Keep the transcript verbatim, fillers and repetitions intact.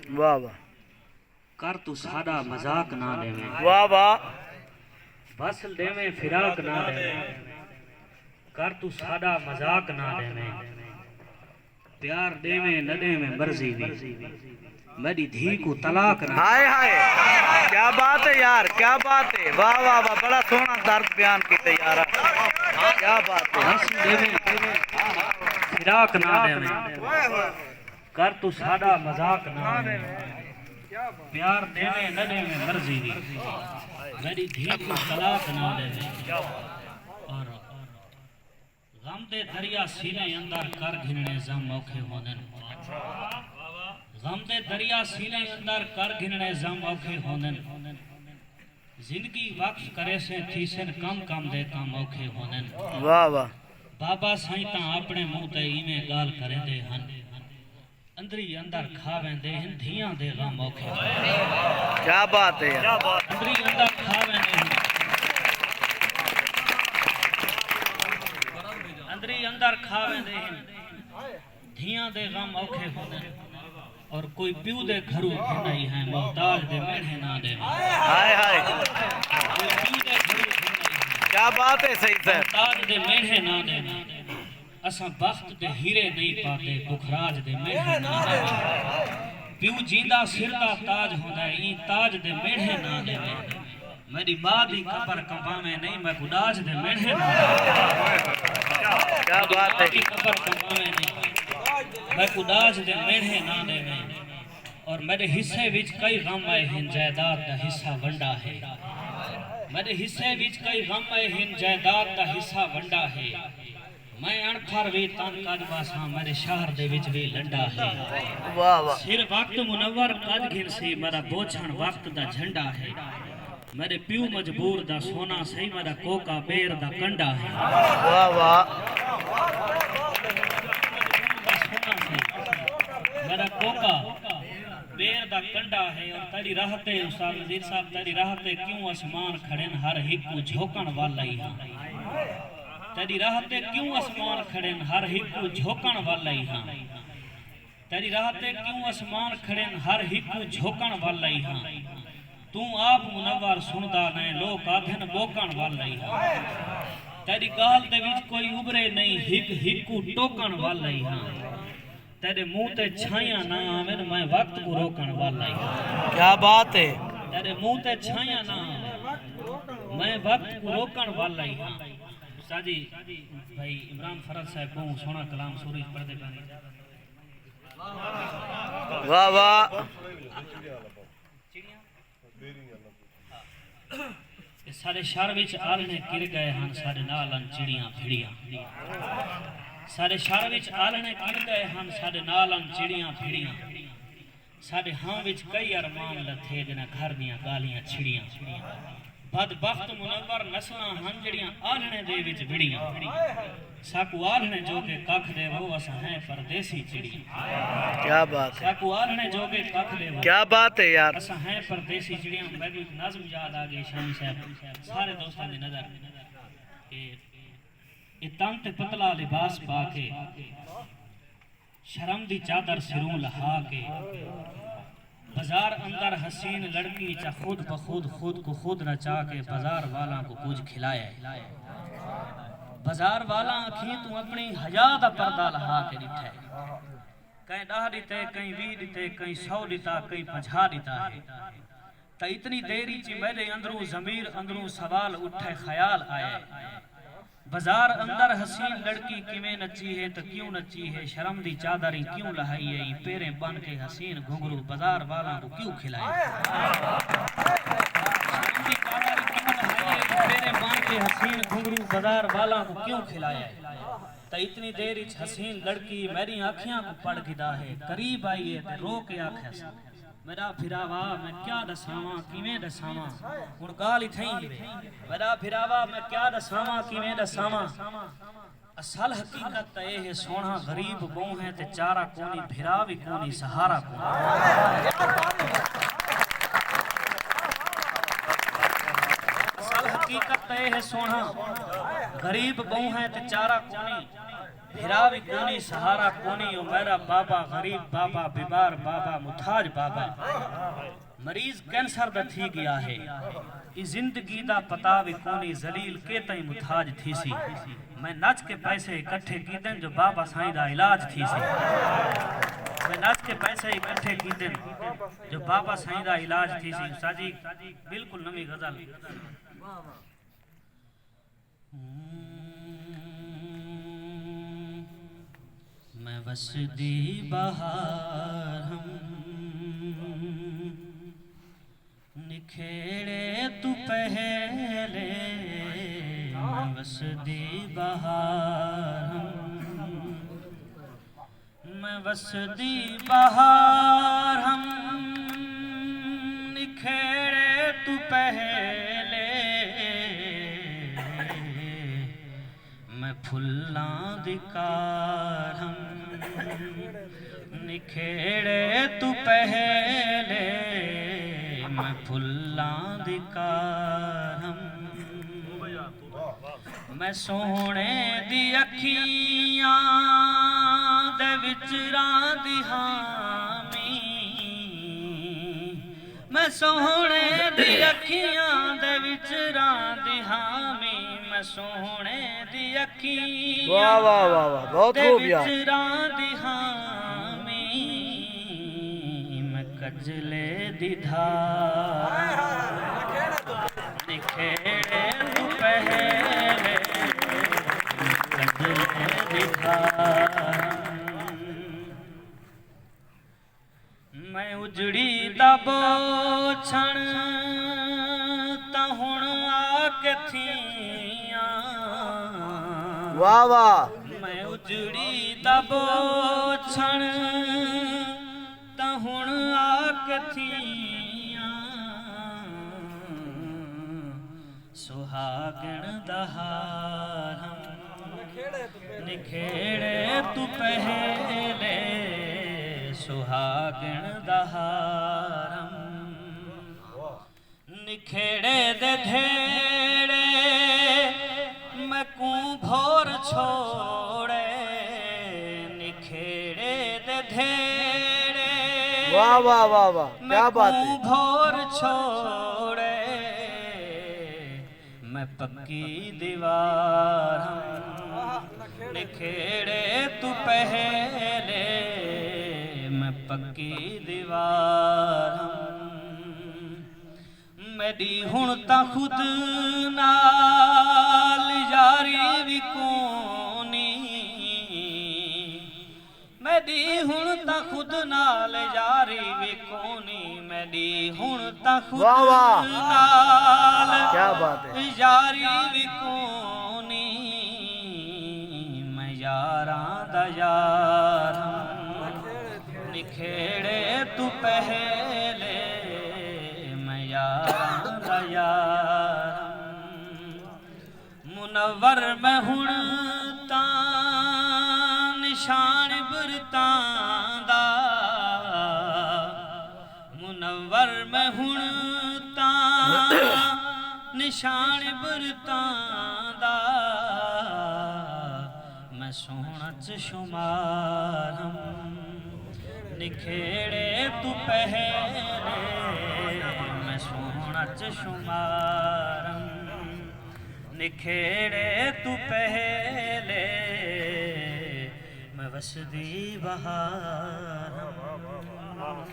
واہ واہ۔ کر توں ساݙا مذاق نہ ݙیویں۔ واہ واہ۔ وصل ݙیویں، فراق نہ ݙیویں۔ کر توں ساݙا مذاق نہ ݙیویں۔ پیار ݙیویں نہ ݙیویں مرضی وی، میݙی دھی کوں طلاق نہ۔ ہائے ہائے، کیا بات ہے یار، کیا بات ہے، واہ واہ واہ، بڑا سوہݨا درد بیان کیتے یار، کیا بات ہے۔ وصل ݙیویں، فراق نہ ݙیویں۔ کر توں ساݙا مذاق نہ ݙیویں۔ پیار ݙیویں نہ ݙیویں مرضی وی، میݙی دھی کوں طلاق نہ ݙیویں۔ اور غم دے دریا سینے اندر کر گھنݨے زم اوکھے ہوندن۔ غم دے دریا سینے اندر کر گھنݨے زم اوکھے ہوندن۔ زندگی وقف کریسیں تھیسن کم کم دے کم اوکھے ہوندن۔ واہ واہ۔ بابا سائیں تاں اپݨے منہ تے ایویں ڳالھ کریندے ہن۔ اندری اندر کھا ویندے ہن، دھیاں دے غم اوکھے ہوندن۔ کیا بات ہے یار۔ اندری اندر کھا ویندے ہن۔ اندری اندر کھا ویندے ہن، دھیاں دے غم اوکھے ہوندن۔ اور کوئی پیو دے گھروں گھن آئی ہیں، محتاج دے میڑھے نہ ݙیویں۔ ہائے ہائے۔ کوئی پیو دے گھروں گھن آئی ہیں، کیا بات ہے سعید صاحب۔ محتاج دے میڑھے نہ ݙیویں۔ اساں بخت دے ہیرے نئیں پاتے، پکھراج دے میڑھے نہ ݙیویں۔ پیو جیندا سر دا تاج ہوندا ہے، ایں تاج دے میڑھے نہ ݙیویں۔ میݙی ماء دی قبر کمباویں نئیں، میکوں ݙاج دے میڑھے نہ ݙیویں۔ کیا بات ہے۔ ماء دی قبر کمباویں نئیں، میکوں ݙاج دے میڑھے نہ ݙیویں۔ اور میݙے حصے وچ کئی غم آئے ہن، جائیداد دا حصہ ونڈا ہے۔ میݙے حصے وچ کئی غم آئے ہن، جائیداد دا حصہ ونڈا ہے۔ میں اݨ پڑھ وی تنگ کڄ ٻس ہاں، میݙے شہر دے وچ وی لنڈا ہے۔ واہ واہ۔ سر وقت منور کڄ گھنسی، میݙا بوجھݨ وقت دا جھنڈا ہے۔ میݙے پیو مجبور دا سونا سہی، میݙا کوکا ٻیر دا کنڈا ہے۔ واہ واہ۔ میݙا کوکا ٻیر دا کنڈا ہے۔ اور تیݙی راہ تے، استاد نذیر صاحب، تیݙی راہ تے کیوں اسمان کھڑن، ہر ہک کوں جھوکݨ ول آئی ہاں۔ تیݙی راہ تے کیوں اسمان کھڑن، ہر ہک کوں جھوکݨ ول آئی ہاں۔ تیݙی راہ تے کیوں اسمان کھڑن، ہر ہک کوں جھوکݨ ول آئی ہاں۔ توں آپ منور سݨدا نئیں، لوک آکھن ٻوکݨ ول آئی ہاں۔ تیݙی ڳالھ دے وچ کوئی ابھرے نئیں، ہک ہک کوں ٹوکݨ ول آئی ہاں۔ تیݙے منہ تے چھائیاں نہ آون، میں وقت کوں روکݨ ول آئی ہاں۔ کیا بات ہے۔ تیݙے منہ تے چھائیاں نہ آون، میں وقت کوں روکݨ ول آئی ہاں۔ استاد جی، بھائی عمران فرد صاحب ٻہوں سوہݨا کلام سوری پڑھدے پئے ہن۔ واہ واہ۔ اے ساݙے شہر وچ آلھݨے کر ڳئے ہن، ساݙے نال ہن چڑیاں پھڑیاں۔ ساݙے شہر وچ آلھݨے کر ڳئے ہن، ساݙے نال ہن چڑیاں پھڑیاں۔ ساݙے ہاں وچ کئی ارمان لتھے، جنہاں گھر دیاں ڳالھیاں چھڑیاں۔ بدبخت منور نسلاں ہن، جڑیاں آلھݨے دے وچ وڑیاں۔ ساکوں آلھݨے جوڳے ککھ ݙیوو، اساں ہیں پردیسی چڑیاں۔ کیا بات ہے۔ ساکوں آلھݨے جوڳے ککھ ݙیوو۔ کیا بات ہے یار۔ اساں ہیں پردیسی چڑیاں۔ میکوں ہک نظم یاد آ ڳئی، شامی صاحب، سارے دوستاں دی نظر۔ کہ اے تن تے پتلا لباس پا کے، شرم دی چادر سروں لہا کے، بازار اندر حسین لڑکی چا خود بخود، خود کوں خود نچا کے، بازار والاں کوں کجھ کھلایا ہے۔ بازار والاں اکھیں توں اپݨی حیا دا پردہ لہا کے ݙٹھا ہے۔ کہیں ݙاہ ݙتے، کہیں ویہہ ݙتے، کہیں سو ݙتا، کہیں پنجاہ ݙتا ہے۔ تاں اتنی دیر اچ میݙے اندروں، ضمیر اندروں سوال اٹھے، خیال آئے۔ بازار اندر حسین لڑکی کیویں نچی ہے تاں کیوں نچی ہے؟ شرم دی چادر ایں کیوں لہائی ہے؟ ایں پیریں ٻن کے حسین گھنگھرو بازار والاں کوں کیوں کھلائے؟ شرم دی چادر ایں کیوں لہائی ہے؟ ایں پیریں ٻن کے حسین گھنگھرو بازار والاں کوں کیوں کھلائے؟ تاں اتنی دیر اچ حسین لڑکی میݙیاں اکھیاں کوں پڑھ گھدا ہے، قریب آئی ہے تے رو کے آکھیس، میݙا بھراوا، میں کیا ݙساواں، کیویں ݙساواں؟ ہݨ ڳالھ اتھائیں ہی وے۔ میݙا بھراوا، میں کیا ݙساواں، کیویں ݙساواں؟ اصل حقیقت تاں اے ہے سوہݨا، غریب ٻہوں ہیں تے چارہ کونی، بھرا وی کونی، سہارا کونی۔ اصل حقیقت تاں اے ہے سوہݨا، غریب ٻہوں ہیں تے چارہ کونی، بھرا وی کونی، سہارا کونی، او میرا بابا غریب بابا، بیمار بابا، محتاج بابا، مریض کینسر دا تھی ڳیا ہے۔ ایں زندگی دا پتہ وی کونی، ذلیل کے تئیں محتاج تھیسی۔ میں نچ کے پیسے اکٹھے کیتن جو بابا سائیں دا علاج تھیسی۔ میں نچ کے پیسے اکٹھے کیتن جو بابا سائیں دا علاج تھیسی۔ استاد جی، بالکل نویں غزل۔ میں وسدی بہار ہم، نکھیڑے توں پہلے۔ میں وسدی بہار ہم، میں وسدی بہار ہم، نکھیڑے توں پہلے۔ میں پھلاں دی کار ہم، نکھیڑے توں پہلے۔ میں پھلاں دی کار ہم، میں سوہݨے دی اکھیاں دے وچ راندی ہامی۔ میں سوہݨے دی اکھیاں دے وچ راندی ہامی۔ میں سوہݨے دی اکھیاں واہ، واہ، واہ، واہ، بہت دے خوب یار۔ وچ راندی ہامی۔ میں کجلے دی دھار نکھیڑے توں پہلے، کجلے دی دھار۔ میں اجڑی دا بوچھݨ تاں ہݨ آ کے تھیاں۔ واہ واہ۔ میں اجڑی دا بوچھݨ تاں ہݨ آ کے تھیاں۔ سہاڳݨ دا ہار ہم نکھیڑے توں پہلے، سہاڳݨ دا ہار ہم نکھیڑے دے دھیڑے، میکوں بھور چھوڑے، نکھیڑے دے دھیڑے۔ واہ، واہ، واہ، واہ، کیا بات ہے۔ میکوں بھور چھوڑے، میں پکی دیوار ہم نکھیڑے توں پہلے، میں پکی دیوار ہم۔ میݙی ہݨ تاں خود نال یاری وی کونی، میݙی ہݨ تاں خود نال یاری وی کونی، میݙی ہݨ تاں خود واہ واہ۔ نال کیا بات ہے۔ یاری وی کونی۔ میں یاراں دا یار ہم نکھیڑے توں پہلے، میں یاراں دا یار ہم۔ منور میں ہݨ تاں نشان برتاں دا، منور میں ہݨ تاں نشان برتاں دا۔ میں سوہݨ اچ شمار ہم نکھیڑے توں پہلے، میں سوہݨ اچ شمار ہم نکھیڑے توں پہلے، میں وسدی بہار ہم۔